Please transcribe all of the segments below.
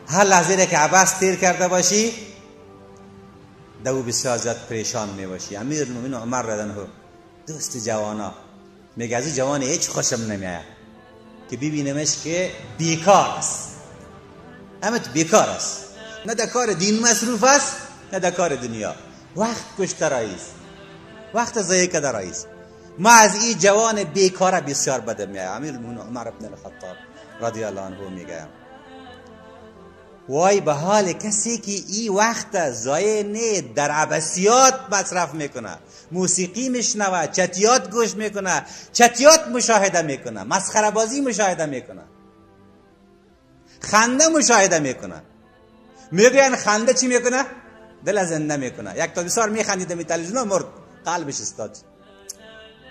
هر لحظه که عبث تیر کرده باشی دو بسیار زیاد پریشان می باشی. امیرالمومنین عمر رضی الله عنه دوست جوانا میگه از جوان هیچ خوشم نمیاد که ببینمش که بیکار است، همه بیکار است، نه در کار دین مصروف است نه در کار دنیا، وقت کشته رئیس، وقت ضایع کرده رئیس. ما از این جوان بیکاره بسیار بدم میاد. امیرالمومنین عمر بن الخطاب رضی الله عنه میگه وای به حال کسی که این وقت ضایع نه در عبثیات مصرف میکنه، موسیقی میشنوه، چتیات گوش میکنه، چتیات مشاهده میکنه، مسخره بازی مشاهده میکنه، خنده مشاهده میکنه. میگن خنده چی میکنه؟ دل زنده میکنه. یک تا بسیار میخندید می تلویزیون مرد، قلبش استاد.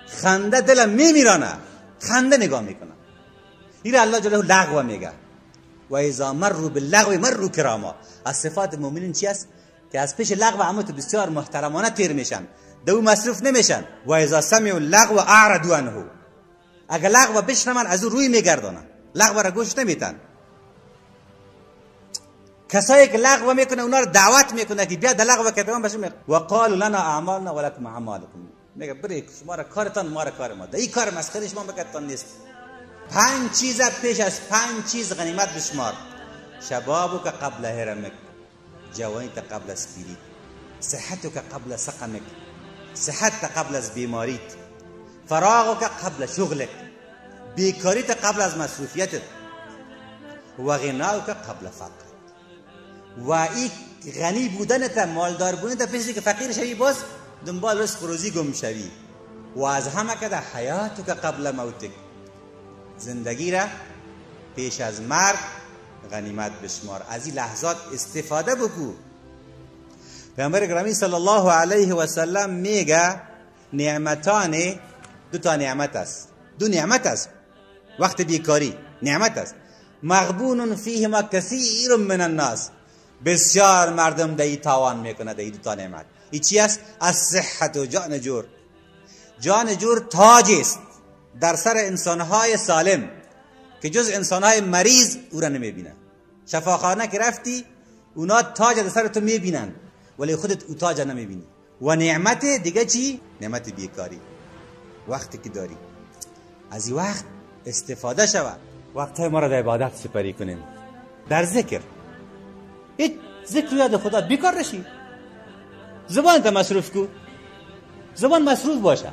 خنده دل میمیرانه، خنده نگاه میکنه. این الله جلاله لغو میگه. و اذا مروا باللغو مروا کراما. از صفات مؤمنین چی است؟ که از پیش لغو همه تو بسیار محترمانه تیر میشن، دو مصروف نمیشن. و اذا سمعوا اللغو اعرضوا عنه. اگر لغو بشنون از او روی میگردانن، لغو را گوش نمیتن. کسایی که لغو میکنه اونا رو دعوت میکنه که بیا در لغو کتمان باشیم. و قالوا لنا اعمالنا ولکم اعمالکم. میگه برید شما را کارتان ما را کار ما، این کار مسخره شما بکتان نیست. پنج چیز پیش از پنج چیز غنیمت بشمار. شبابک قبل هرمک، جوانیت قبل از پیری، صحتک قبل سقمک، صحت قبل از بیماریت، فراغک قبل شغلک، بیکاریت قبل از مصروفیتت، و غناک قبل فقر. و این غنی بودنت، مالدار بودنت پیش که فقیر شوی باز دنبال رزق روزی گم شوی. و از همه کده حیاتک قبل موتک، زندگی را پیش از مرگ غنیمت بشمار، از این لحظات استفاده بکو. پیامبر گرامی صلی الله علیه و سلم میگه نعمتان، دو تا نعمت است، دو نعمت است. وقت بیکاری نعمت است. مغبون فیهما کثیر من الناس، بسیار مردم در این تاوان میکنه در این دو تا نعمت. این چی است؟ الصحت و جان جور. جان جور تاج است در سر انسانهای سالم که جز انسانهای مریض او را نمیبینن. شفاخانه که رفتی اونا تاج در سر تو میبینن ولی خودت او تاج نمیبینی. و نعمت دیگه چی؟ نعمت بیکاری. وقتی که داری از این وقت استفاده شود. وقتهای ما را در عبادت سپری کنیم، در ذکر. هیچ ذکر یاد خدا بیکار نشی، زبان تا مصروف کو، زبان مصروف باشه.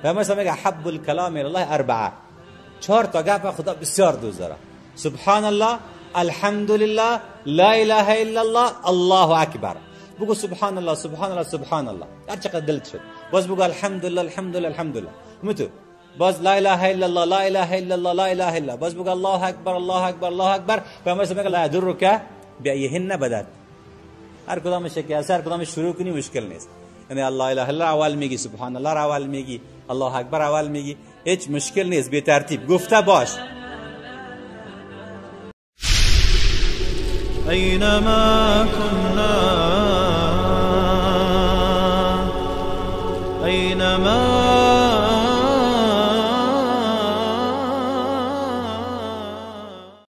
پیامبر میگه حب الکلام الی الله اربعه، چهار تا گپ خدا بسیار دوست داره: سبحان الله، الحمدلله، لا اله الا الله، الله اکبر. بگو سبحان الله سبحان الله سبحان الله هر چقدر دلت شد. باز بگو الحمدلله الحمدلله الحمدلله، متو باز لا اله الا الله لا اله الا الله لا اله الا، باز بگو الله اکبر الله اکبر الله اکبر. پیامبر میگه لا یضرک بأیهن بدت. هر کدامش که هر کدامش شروع کنی مشکل نیست. یعنی الله اله الا اول میگی، سبحان الله اول میگی، الله اکبر اول میگی، هیچ مشکل نیست. به ترتیب گفته باش. اينما كنت